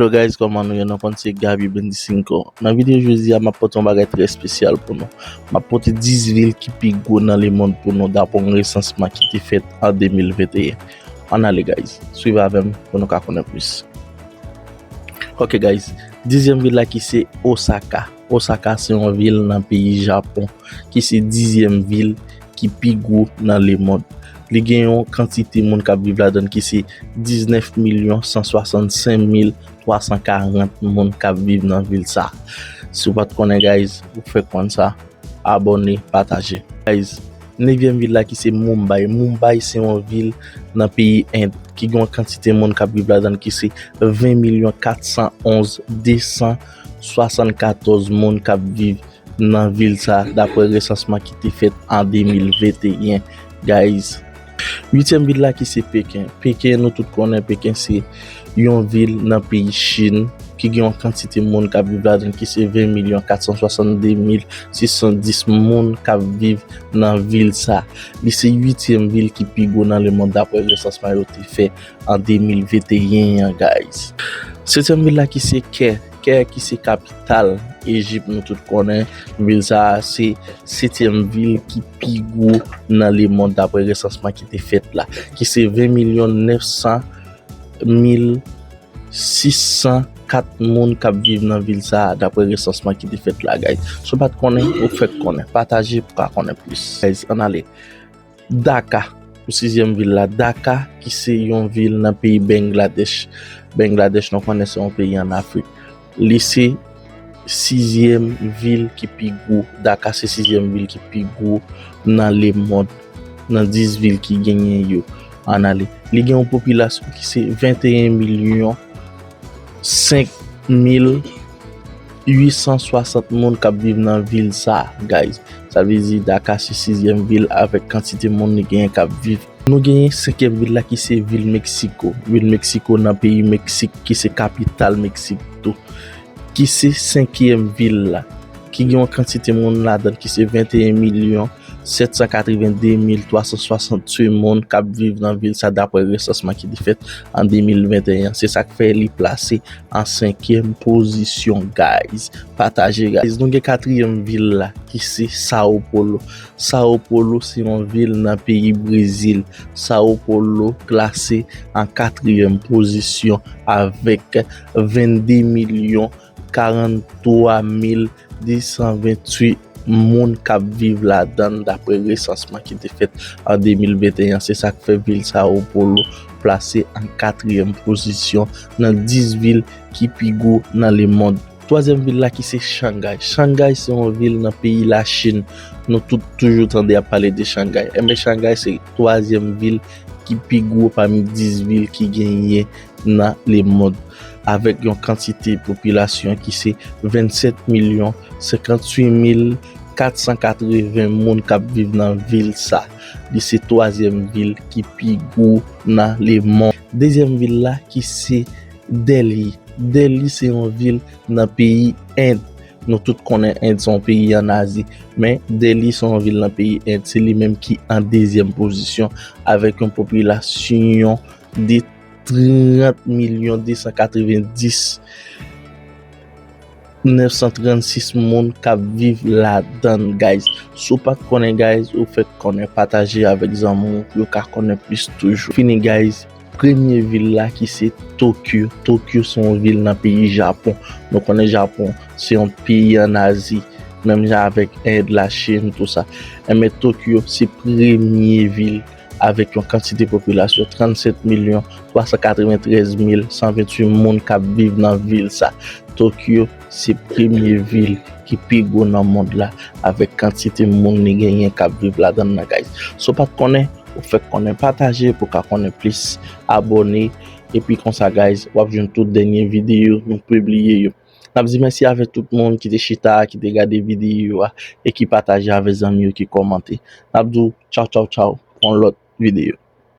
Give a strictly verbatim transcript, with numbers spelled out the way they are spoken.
Hello guys, kòman nou ye? Nou konn se Gaby Bendicinco. Nan videyo jodi a, m ap pote yon bagay trè espesyal pou nou. M ap pote dis vil ki pi gwo nan lemonn pou nou, dapre yon resansman ki te fèt an de mil venteyen. Ann ale guys, swiv avè m pou nou ka konnen plis. Ok guys, dizyèm vil la ki se Osaka. Osaka se yon vil nan peyi Japon, ki se dizyèm vil ki pi gwo nan lemonn. Li gen yon kantite moun k ap viv ladan l ki se diznèf milyon san swasannsenk mil twa san karant moun k ap viv nan vil sa. Si w pa t konnen guys, ou fèk konn sa, abòne, pataje. Guys, nevyèm vil la ki se Mumbai. Mumbai se yon vil nan peyi End ki gen yon kantite moun k ap viv ladan l ki se ven milyon kat san onz de san swasannkatòz moun k ap viv nan vil sa, dapre resansman ki te fèt an de mil venteyen, guys. Uityèm vil la ki se Peken. Peken, nou tout konnen Peken se yon vil nan peyi Chin ki gen yon kantite moun k ap viv ladan l ki se ven milyon kat san swasannde mil sis san dis moun k ap viv nan vil sa. Li se uityèm vil ki pi gwo nan lemonn dapre resansman yo te fè an de mil venteyen an, guys. Setyèm vil la ki se Kè. Kè ki se kapital Ejip, nou tout konnen vil sa a se setyèm vil ki pi gwo nan lemonn dapre resansman ki te fèt la, ki se ven milyon nèf san mil sis san kat moun k ap viv nan vil sa a, dapre resansman ki te fèt la, guys. Si w pa t konnen, ou fèk konnen. Pataje pou ka konnen plis. Guys, ann ale. Dhaka, pou sizyèm vil la. Dhaka, ki se yon vil nan peyi Bangladesh. Bangladesh, nou konnen se yon peyi ann Afrik. Li se sizyèm vil ki pi gwo. Dhaka se sizyèm vil ki pi gwo nan lemonn, nan dis vil ki genyen yo. Ann ale. Li gen yon popilasyon ki se venteyen milyon senk mil uit san swasant moun k ap viv nan vil sa, guys. Sa vle di Dhaka se sizyèm vil avèk kantite moun li genyen k ap viv. Nou genyen senkyèm vil la ki se vil Meksiko. Vil Meksiko nan peyi Meksik ki se kapital Meksik tou. Ki se senkyèm vil la. Ki gen yon kantite moun ladan l ki se venteyen milyon sèt san katreven de mil twa san swasanntuit moun k ap viv nan vil sa dapre resansman ki te fèt an de mil venteyen. Se sa k fè li plase an senkyèm pozisyon, guys. Pataje, guys. Nou gen katriyèm vil la ki se Sao Paulo. Sao Paulo se yon vil nan peyi Brezil. Sao Paulo klase an katriyèm pozisyon avèk vennde milyon karanntwa mil de san venntuit moun k ap viv ladan l, dapre resansman ki te fèt an de mil venteyen. Se sa k fè vil Sao Paulo plase an katriyèm pozisyon nan dis vil ki pi gwo nan lemonn. Twazyèm vil la ki se Shanghai. Shanghai se yon vil nan peyi Lachin. Nou tout toujou tande ap pale de Shanghai. Enben, Shanghai se twazyèm vil ki pi gwo pami dis vil ki genyen nan lemonn, avèk yon kantite popilasyon ki se vennsèt milyon senkantuit mil kat san katreven moun k ap viv nan vil sa. Li se twazyèm vil ki pi gwo nan lemonn. Dezyèm vil la ki se Delhi. Delhi se yon vil nan peyi End. Nou tout konnen End se yon peyi ann Azi, men Delhi se yon vil nan peyi End. Se li menm ki an dezyèm pozisyon avèk yon popilasyon de trant milyon de san katrevendis nèf san trannsis moun k ap viv ladan l, guys. Si w pa t konnen, guys, ou fèk konnen, pataje avèk zanmi w pou yo ka konnen plis toujou. Fini, guys, premye vil la ki se Tokyo. Tokyo se yon vil nan peyi Japon. Nou konnen Japon se yon peyi ann Azi, menm jan avèk End, Lachin, tou sa. Enben, Tokyo se premye vil avèk yon kantite popilasyon trannsèt milyon twa san katreventrèz mil san venntuit moun k ap viv nan vil sa. Tokyo se premye vil ki pi gwo nan mond la avèk kantite moun li genyen k ap viv ladan l nan, guys. Si w pa t konnen, ou fèk konnen, pataje pou w ka konnen plis, abòne, epi konsa, guys, w ap jwenn tout dènye videyo nou pibliye yo. N ap di mèsi avèk tout moun ki te chita, ki te gade videyo a e ki pataje avèk zanmi yo, ki kòmante. N ap di w tchaw, tchaw, tchaw, pou yon lòt videyo.